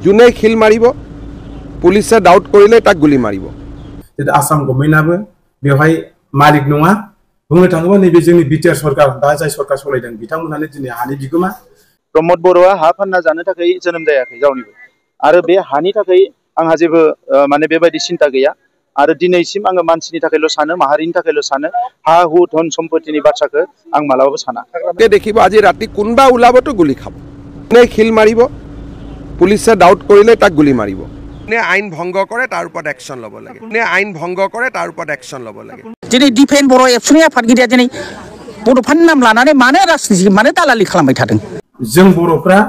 যোনে খিল মাৰিব পুলিচে ডাউট কৰিলে তাক গুলি মাৰিব आसाम गभर्नमेन्टआबो बेवहाय मालिक नङा बुंनो थाङोबा नैबे जोंनि बिटिआर सरकार दा जाय सरकार सलायदों बिथांमोनानो दिनै हानि बिगोमा प्रमद बर'आ हा फानना जानो थाखाय जोनोम जायाखै जावनिबो आरो बे हानि थाखाय आंहा जेबो माने बेबायदि सिन्ता गैया आरो दिनैसिम आङो मानसिनि थाखायल' सानो माहारिनि थाखायल' सानो हा हु धन सम्पतिनि बाथ्राखौ आं मालाबाबो साना দেখিব আজি ৰাতি কোনবা ওলাবতো গুলি খাব যোনে খিল মাৰিব পুলিচে ডাউট কৰিলে তাক গুলি মাৰিব নে আইন ভংগ কৰে তাৰ ওপৰত একশন ল'ব লাগে নে আইন ভংগ কৰে তাৰ ওপৰত একশন ল'ব লাগে दिनै डिफेन बर' एबसुनि आफादगिरिया दिनै बड'फानि नाम लानानै मानो राजनिति मानो दालालि खालामबाय थादों जों बर'फ्रा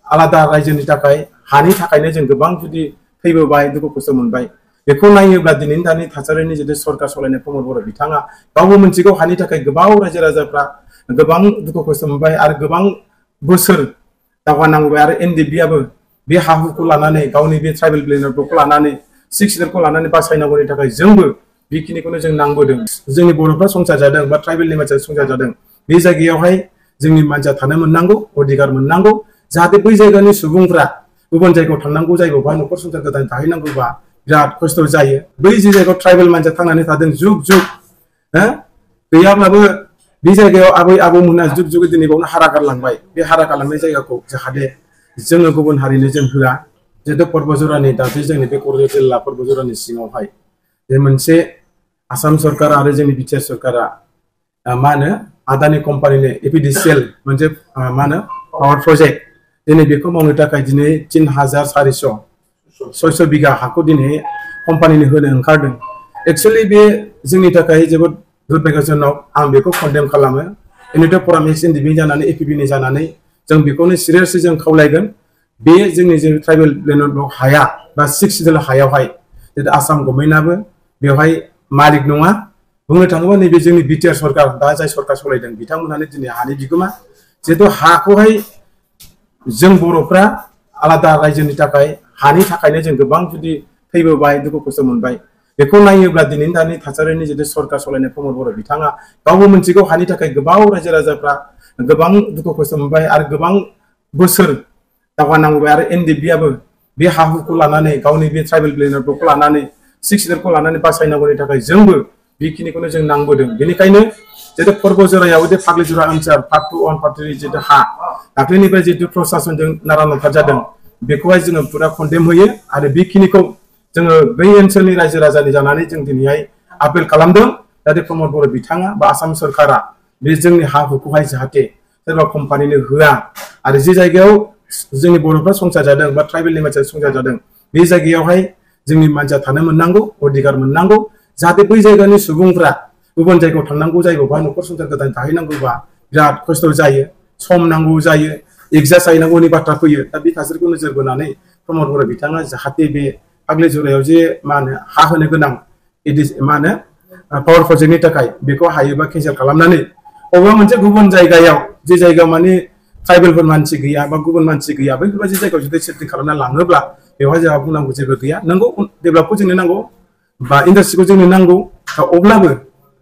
आलादा रायजोनि थाखाय हानि थाखायनो जों गोबां जुदि थैबोबाय दुखु खस्थ' मोनबाय बेखौ नायोब्ला दिनैनि दानि थासारिनि जुदि सरकार सलायनाय प्रमद बर' बिथाङा गावबो मोनथिगौ हानि थाखाय गोबां रायजो राजाफ्रा गोबां दुखु खस्थ' मोनबाय आरो गोबां बोसोर दावगानांबाय आरो एनडिएफबिआबो बे हा हुखौ लानानै गावनि बे ट्राइबेल प्लेनारखौ लानानै 6 सिडुलखौ लानानै बासायनांगौनि थाखाय जोंबो बेखिनिखौनो जों नांबोदों जोंनि बर'फ्रा संसार जादों बा ट्राइबेलनि मानसिया संसार जादों बे जायगायावहाय जोंनि मानसिया थानो मोननांगौ अधिकार मोननांगौ जाहाथे बै जायगानि सुबुंफ्रा गुबुन जायगायाव थांनांगौ जायोबा न'खर संसार गोदान थाहैनांगौबा बिराद खस्थ' जायो बै जे जायगायाव ट्राइबेल मानसिया थांनानै थादों जुग जुग गैयाब्लाबो बे जायगायाव आबै आबौमोनहा जुग जुग दिनै बावनो हारा गारलांबाय बे हारा गारलांनाय जायगाखौ जाहाथे जोङो गुबुन हारिनो जों होआ जिहेतु पर्बजरानि दाख्लै जोंनि बे क'क्राझार जिल्ला पर्बजरानि सिङावहाय बे मोनसे आसाम सरकार आरो जोंनि बिटिआर सरकारा मा होनो आदानि कम्पानिनो एपिडिसिएल मोनसे मा होनो पावार प्रजेक्ट दिनै बेखौ मावनो थाखाय दिनै 3400 बिघा हाखौ दिनै कम्पानिनो होनो ओंखारदों एक्चुअली बे जोंनि थाखाय जोबोद दुर्भाग्यजनक आं बेखौ कन्डेम खालामो इनिथ' फरामेक्स एनडिएफबि जानानै एपिबिनि जानानै जों बेखौनो सिरियासलि जों खावलायगोन बे जोंनि जे ट्राइबेल प्लेनार हाया बा 6 सिडुल हायावहाय आसाम गभर्नमेन्टआबो बेवहाय मालिक नङा बुंनो थाङोबा नैबे जोंनि बिटिआर सरकार दा जाय सरकार सलायदों बिथांमोनानो दिनै हानि बिगोमा जिहेतु हाखौहाय जों बर'फ्रा आलादा रायजोनि थाखाय हानि थाखायनो जों गोबां जुदि थैबोबाय दुखु खस्थ' मोनबाय बेखौ नायोब्ला दिनैनि दानि थासारिनि जितु सरकार सलायनाय प्रमद बर' बिथाङा गावबो मोनथिगौ हानि थाखाय गोबां रायजो राजाफ्रा गोबां दुखु खस्थ' मोनबाय आरो गोबां बोसोर दावगानांबाय आरो एनडिएफबिआबो बे हा हुखौ लानानै गावनि बे ट्राइबेल प्लेनारखौ लानानै 6 सिडुलखौ लानानै बासायनांगौनि थाखाय जोंबो बेखिनिखौनो जों नांबोदों बेनिखायनो जितु पर्बजरायाव जे फाग्लिजरा ओनसोल पार्ट 2 1 पार्ट 3 जितु हा दाख्लैनिफ्राय जितु प्रशासनजों नारा नाथा जादों बेखौहाय जोङो पुरा कन्डेम होयो आरो बेखिनिखौ जोङो बै ओनसोलनि रायजो राजानि जानानै जों दिनैहाय आपिल खालामदों जाहाथे प्रमद बर' बिथाङा बा आसाम सरकारा बे जोंनि हा हुखौहाय जाहाथे सोरबा कम्पानिनो होआ आरो जे जायगायाव जोंनि बर'फ्रा संसार जादों बा ट्राइबेलनि मानसिया संसार जादों बे जायगायावहाय जोंनि मानसिया थानो मोननांगौ अधिकार मोननांगौ जाहाथे बै जायगानि सुबुंफ्रा गुबुन जायगायाव थांनांगौ जायोबा न'खर संसार गोदान थाहैनांगौबा बिराद खस्थ' जायो सम नांगौ जायो एगजास्ट जाहैनांगौनि बाथ्रा फैयो दा बे थासारिखौ नोजोर बोनानै प्रमद बर' बिथाङा जाहाथे बे फाग्लिजरायाव जे मा होनो हा होनो गोनां मा होनो पावार प्रजेक्टनि थाखाय बेखौ हायोबा केन्सेल खालामनानै अबेबा मोनसे गुबुन जायगायाव जे जायगायाव माने ट्राइबेलफोर मानसि गैया बा गुबुन मानसि गैया बैफोरबायदि जायगायाव जुदि सेटिं खालामना लाङोब्ला बेवहाय जोंहा बुंनांगौ जेबो गैया नंगौ डेभेलपखौ जोंनो नांगौ बा इन्डास्ट्रिखौ जोंनो नांगौ अब्लाबो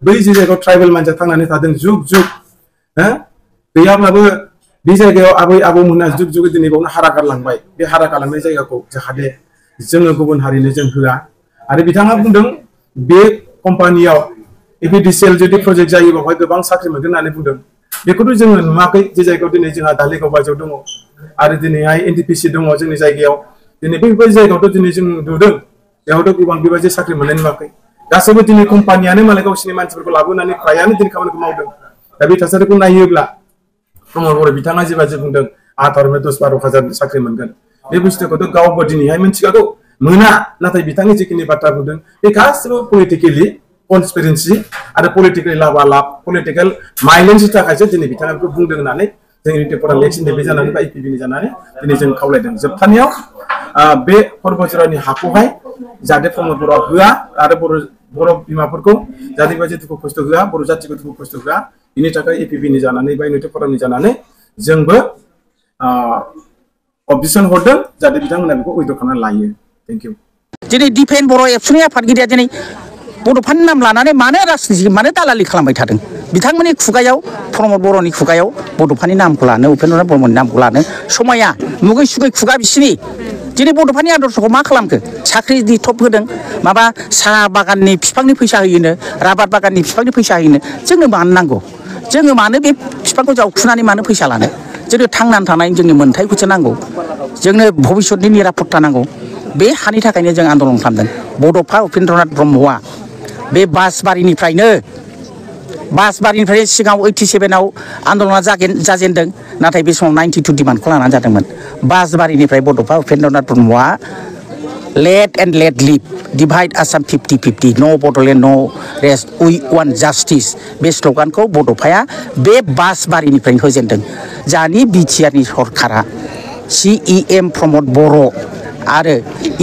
बै जे जायगायाव ट्राइबेल मानसिया थांनानै थादों जुग जुग गैयाब्लाबो बे जायगायाव आबै आबौमोनहा जुग जुग दिनै बावनो हारा गारलांबाय बे हारा गारलांनाय जायगाखौ जाहाथे जोङो गुबुन हारिनो जों होआ आरो बिथाङा बुंदों बे कम्पानियाव एपिडिसिएल जुदि प्रजेक्ट जायो बेवहाय गोबां साख्रि मोनगोन होननानै बुंदों बेखौथ' जोङो नुवाखै जे जायगायाव दिनै जोंहा धालिगाव बायजोआव दङ आरो दिनैहाय एनटिपिसि दङ जोंनि जायगायाव दिनै बैबायदि जायगायावथ' दिनै जों नुदों बेयावथ' गोबां बेबायदि साख्रि मोननाय नुवाखै गासैबो दिनै कम्पानियानो मालाय गावसिनि मानसिफोरखौ लाबोनानै फ्रायानो दिनै खामानिखौ मावदों दा बे थासारिखौ नायोब्ला प्रमद बर' बिथाङा जेबादि बुंदों 10-12 साख्रि मोनगोन बे बुस्थुखौथ' गावबो दिनैहाय मिथिखागौ मोना नाथाय बिथांनि जिखिनि बाथ्रा बुंदों बे गासिबो पलिटिकेलि कनस्पिरेन्सि आरो पलिटिकेल लाभालाभ पलिटिकेल माइलेन्सनि थाखायसो दिनै बिथाङा बेखौ बुंदों होननानै जोंनि रिपर्टार लेक्सन देबे जानानै बा इपिबिनि जानानै दिनै जों खावलायदों जोबथानायाव बे पर्बजरानि हाखौहाय जाहाथे प्रमद बर'आ होआ आरो बर' बिमाफोरखौ जाहाथे बेबायदि दुखु खस्थ' होआ बर' जाथिखौ दुखु खस्थ' होआ बिनि थाखाय इपिबिनि जानानै बा इउनिटि फरामनि जानानै जोंबो अबजेक्सन हरदों जाहाथे बिथांमोना बेखौ उइद्र' खालामनानै लायो थेंक इउ दिनै डिफेन बर' एबसुनि आफादगिरिया दिनै बड'फानि नाम लानानै मानो राजनिति मानो दालालि खालामबाय थादों बिथांमोननि खुगायाव प्रमद बर'नि खुगायाव बड'फानि नामखौ लानो उपेन्द्र नाथ ब्रह्मनि नामखौ लानो समाया मुगै सुगै खुगा बिसिनि दिनै बड'फानि आदर्शखौ मा खालामखो साख्रिनि थप होदों माबा साहा बागाननि बिफांनि फैसा होयोनो राबार बागाननि बिफांनि फैसा होयोनो जोंनो मानो नांगौ जोङो मानो बे बिफांखौ जावखुनानै मानो फैसा लानो जोंनो थांनानै थानायनि जोंनि मोन्थायखौसो नांगौ जोंनो भबिष्यतनि निरापत्ता नांगौ बे हानि थाखायनो जों आन्दलन खालामदों बड'फा उपेन्द्रनाथ ब्रह्मआ बे बासबारिनिफ्रायनो सिगाङाव 87आव आन्दलना जाजेनदों नाथाय बे समाव 92 डिमान्डखौ लानानै जादोंमोन बासबारिनिफ्राय बड'फा उपेन्द्रनाथ ब्रह्मआ let and let live divide Assam 50-50 no Bodoland नो रेस्ट उइ वान जास्टिस बे स्ल'गानखौ बड'फाया बे बासबारिनिफ्रायनो होजेनदों जानि बिटिआरनि सरकारा CEM प्रमद बर' आरो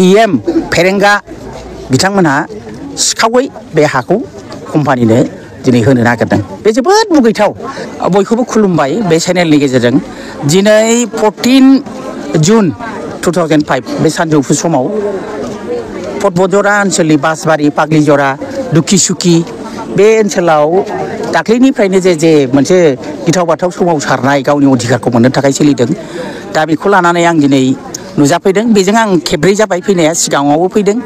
EM फेरेंगा बिथांमोनहा सिखावै बे हाखौ कम्पानिनो दिनै होनो नागिरदों बे जोबोद मुगैथाव बयखौबो खुलुमबाय बे चेनेलनि गेजेरजों दिनै 14 जुन 2005 बे सानजौफु समाव पटबजरा ओनसोलनि बासबारि पाग्लिजरा दुखिसुखि बे ओनसोलाव दाख्लैनिफ्रायनो जे मोनसे गिथाव बाथाव सोमावसारनाय गावनि अधिकारखौ मोननो थाखाय सोलिदों दा बेखौ लानानै आं दिनै नुजाफैदों बेजों आं खेब्रै जाबाय फैनाया सिगाङावबो फैदों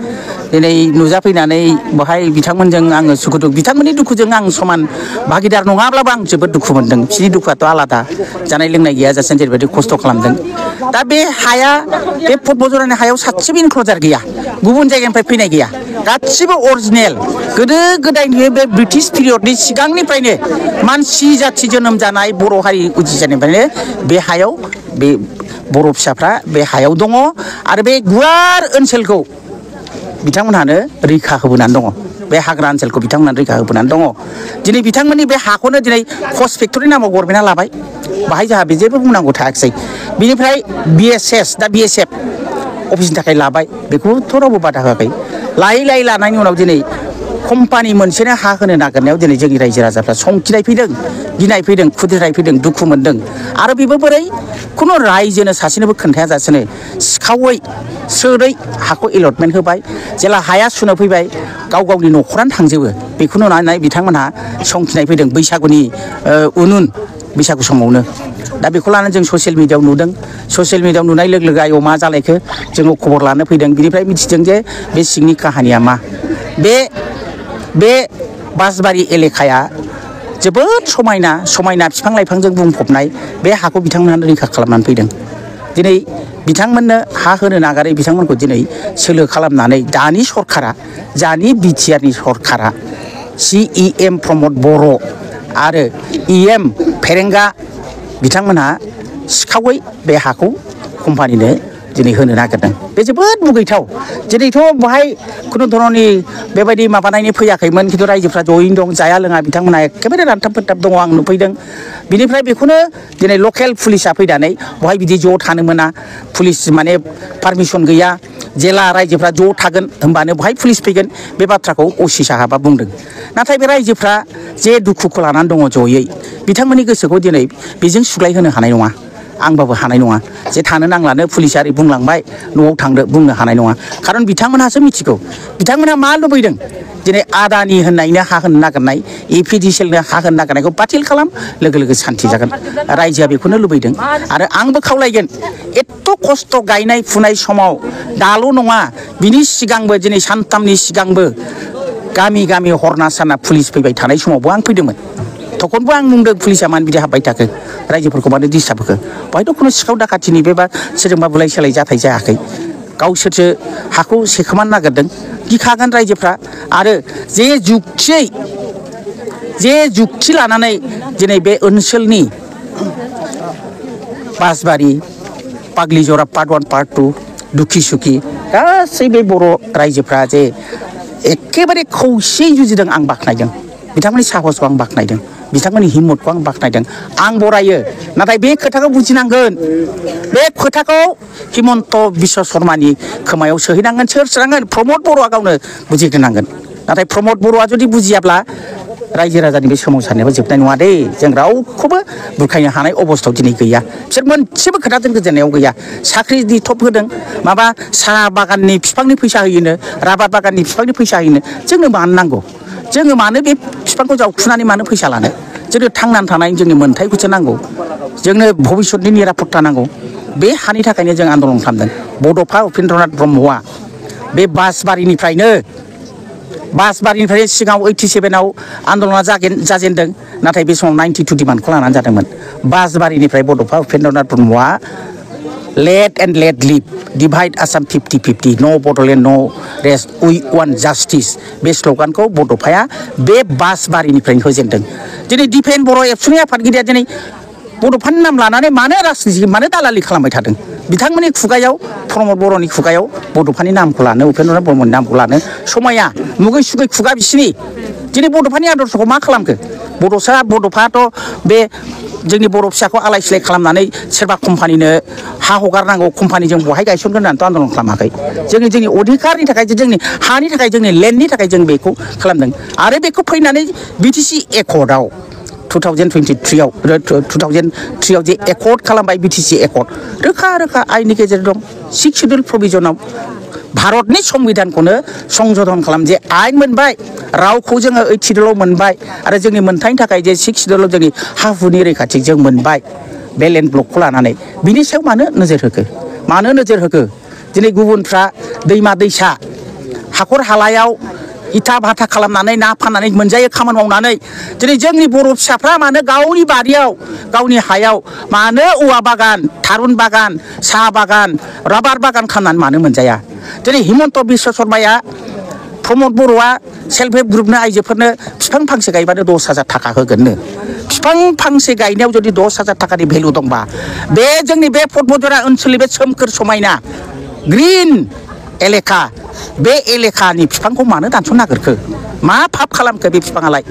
दिनै नुजाफैनानै बेहाय बिथांमोनजों आङो सुखु दुखु बिथांमोननि दुखुजों आं समान भागिदार नङाब्लाबो आं जोबोद दुखु मोनदों बिसोरनि दुखुआथ' आलादा जानाय लोंनाय गैयाजासे जेरैबायदि खस्थ' खालामदों दा बे हाया बे पटबजरानि हायाव सासेबो इनक्लजार गैया गुबुन जायगानिफ्राय फैनाय गैया गासिबो अरिजिनेल गोदो गोदायनि बे ब्रिटिश पिरियडनि सिगांनिफ्रायनो मानसि जाथि जोनोम जानाय बर' हारि उजिजेननिफ्रायनो बे हायाव बे बर' फिसाफ्रा बे हायाव दङ आरो बे गुवार ओनसोलखौ बिथांमोनहानो रैखा होबोनानै दङ बे हाग्रा ओनसोलखौ बिथांमोनहा रैखा होबोनानै दङ दिनै बिथांमोननि बे हाखौनो दिनै कस फेक्टरि नामाव गभर्नमेन्टआ लाबाय बाहाय जोंहा बे जेबो बुंनांगौ थायाखिसै बिनिफ्राय BSS दा BSF अफिसनि थाखाय लाबाय बेखौथ' रावबो बादा होआखै लायै लानायनि उनाव दिनै कम्पानि मोनसेनो हा होनो नागिरनायाव दिनै जोंनि रायजो राजाफ्रा संखिनाय फैदों गिनाय फैदों खुद्रिनाय फैदों दुखु मोनदों आरो बेबो बोरै खुनु रायजोनो सासेनोबो खोन्थायाजासेनो सिखावै सोरै हाखौ एलटमेन्ट होबाय जेला हाया सुनो फैबाय गावनि न'खरानो थांजोबो बेखौ नुनानै बिथांमोनहा संखिनाय फैदों बैसागुनि बैसागु समावनो दा बेखौ लानानै जों ससियेल मिडियायाव नुदों ससियेल मिडियायाव नुनाय लोगो लोगो आयौ मा जालायखो जोङो खबर लानो फैदों बिनिफ्राय मिथिदों जे बे सिंनि काहानिया मा बे बासबारि एलेकाया जोबोद समायना बिफां लाइफांजों बुंफबनाय बे हाखौ बिथांमोनहा रैखा खालामनानै फैदों दिनै बिथांमोननो हा होनो नागारै बिथांमोनखौ दिनै सोलो खालामनानै दानि सरकारा जानि बिटिआरनि सरकारा CEM प्रमद बर' आरो EM फेरेंगा बिथांमोनहा सिखावै बे हाखौ कम्पानिनो दिनै होनो नागिरदों बे जोबोद मुगैथाव दिनैथ' बेहाय खुनु धरननि बेबायदि माबानायनि फैयाखैमोन खिन्थु रायजोफ्रा जयैनो दं जाया लोङा बिथांमोनहा एखेबारे रानथाब फोनथाब दङ आं नुफैदों बिनिफ्राय बेखौनो दिनै लकेल पुलिसा फैनानै बेहाय बिदि ज' थानो मोना पुलिस माने पारमिसन गैया जेला रायजोफ्रा ज' थागोन होमबानो बेहाय पुलिस फैगोन बे बाथ्राखौ असि साहाबा बुंदों नाथाय बे रायजोफ्रा जे दुखुखौ लानानै दङ जयै बिथांमोननि गोसोखौ दिनै बेजों सुग्लाय होनो हानाय नङा आंबाबो हानाय नङा जे थानो नांलानो पुलिसा ओरै बुंलांबाय न'आव थांदो बुंनो हानाय नङा खारन बिथांमोनहासो मिथिगौ बिथांमोनहा मा लुबैदों दिनै आदानि होननायनो हा होनो नागिरनाय APDCLनो हा होनो नागिरनायखौ बातिल खालाम लोगो सान्ति जागोन रायजोआ बेखौनो लुबैदों आरो आंबो खावलायगोन एथ' खस्थ' गायनाय फुनाय समाव दाल' नङा बिनि सिगांबो दिनै सानथामनि सिगांबो गामि हरना साना पुलिस फैबाय थानाय समावबो आं फैदोंमोन तखनबो आं बुंदों पुलिसा मानो बिदि हाबबाय थाखो रायजोफोरखौ मानो डिस्टार्ब होखो बेहायथ' खुनु सिखाव दाखाथिनि बेबा सोरजोंबा बुलाय सोलाय जाथाय जायाखै गावसोरसो हाखौ सेखोमानो नागिरदों गिखागोन रायजोफ्रा आरो जे जुक्ति लानानै दिनै बे ओनसोलनि बासबारि पाग्लिजरा पार्ट 1 पार्ट 2 दुखिसुखि गासै बे बर' रायजोफ्रा जे एखेबारे खौसेयै जुजिदों आं बाख्नायदों बिथांमोननि साहसखौ आं बाख्नायदों बिथांमोननि हिम्मतखौ आं बाख्नायदों आं बरायो नाथाय बे खोथाखौ बुजिनांगोन बे खोथाखौ हिमन्त बिश्व शर्मानि खोमायाव सोहैनांगोन सोर सोनांगोन प्रमद बर'आ गावनो बुजिग्रोनांगोन नाथाय प्रमद बर'आ जुदि बुजियाब्ला रायजो राजानि बे सोमावसारनायाबो जोबनाय नङा दे जों रावखौबो बुरखायनो हानाय अबस्थायाव दिनै गैया बिसोर मोनसेबो खोथाजों गोजोननायाव गैया साख्रिनि थप होदों माबा साहा बागाननि बिफांनि फैसा होयोनो राबार बागाननि बिफांनि फैसा होयोनो जोंनो मानो नांगौ जोङो मानो बे बिफांखौ जावखुनानै मानो फैसा लानो जोंनो थांनानै थानायनि जोंनि मोन्थायखौसो नांगौ जोंनो भबिष्यतनि निरापत्ता नांगौ बे हानि थाखायनो जों आन्दलन खालामदों बड'फा उपेन्द्रनाथ ब्रह्मआ बे बासबारिनिफ्रायनो सिगाङाव 87आव आन्दलना जाजेनदों नाथाय बे समाव 92 डिमान्डखौ लानानै जादोंमोन बासबारिनिफ्राय बड'फा उपेन्द्रनाथ ब्रह्मआ let and let live divide Assam 50-50 no Bodoland नो रेस्ट उइ वान जास्टिस बे स्ल'गानखौ बड'फाया बे बासबारिनिफ्रायनो होजेनदों दिनै दिपेन बर' एबसुनि आफादगिरिया दिनै बड'फानि नाम लानानै मानो राजनिति मानो दालालि खालामबाय थादों बिथांमोननि खुगायाव प्रमद बर'नि खुगायाव बड'फानि नामखौ लानो उपेन्द्रनाथ ब्रह्मनि नामखौ लानो समाया मुगै सुगै खुगा बिसिनि दिनै बड'फानि आदर्शखौ मा खालामखो बड'फाथ' बे जोंनि बर' फिसाखौ आलाय सिलाय खालामनानै सोरबा कम्पानिनो हा हगारनांगौ कम्पानिजों बहाय गायसनगोन होननानैथ' आन्दलन खालामाखै जोंनि अधिकारनि थाखाय जोंनि हानि थाखाय जोंनि लेन्डनि थाखाय जों बेखौ खालामदों आरो बेखौ फैनानै बिटिसि एकर्डआव 2023आव जे एकर्ड खालामबाय बिटिसि एकर्ड रोखा रोखा आइननि गेजेर दं 6 शिड्युल प्रभिजनाव भारतनि संबिधानखौनो संशोधन खालाम जे आइन मोनबाय रावखौ जोङो 8 शिड्युलाव मोनबाय आरो जोंनि मोनथायनि थाखाय जे 6 शिड्युलाव जोंनि हा हुनि रैखाथि जों मोनबाय बे लेन्ड ब्लकखौ लानानै बिनि सायाव मानो नोजोर होखो दिनै गुबुनफ्रा दैमा दैसा हाखर हालायाव इथा भाथा खालामनानै ना फाननानै मोनजायो खामानि मावनानै दिनै जोंनि बर' फिसाफ्रा मानो गावनि बारियाव गावनि हायाव मानो औवा बागान थारुन बागान साहा बागान राबार बागान खालामनानै मानो मोनजाया दिनै हिमन्त बिश्व शर्माया प्रमद बर'आ सेल्फ हेल्प ग्रुपनो आइजोफोरनो बिफां फांसे गायबानो 10,000 थाखा होगोननो बिफां फांसे गायनायाव जुदि 10,000 थाखानि भेलु दंबा बे जोंनि बे पदमजरा ओनसोलनि बे सोमखोर समायना ग्रिन एलेखा बे एलेखानि बिफांखौ मानो दानस'नो नागिरखो मा फाब खालामखो बे बिफाङालाय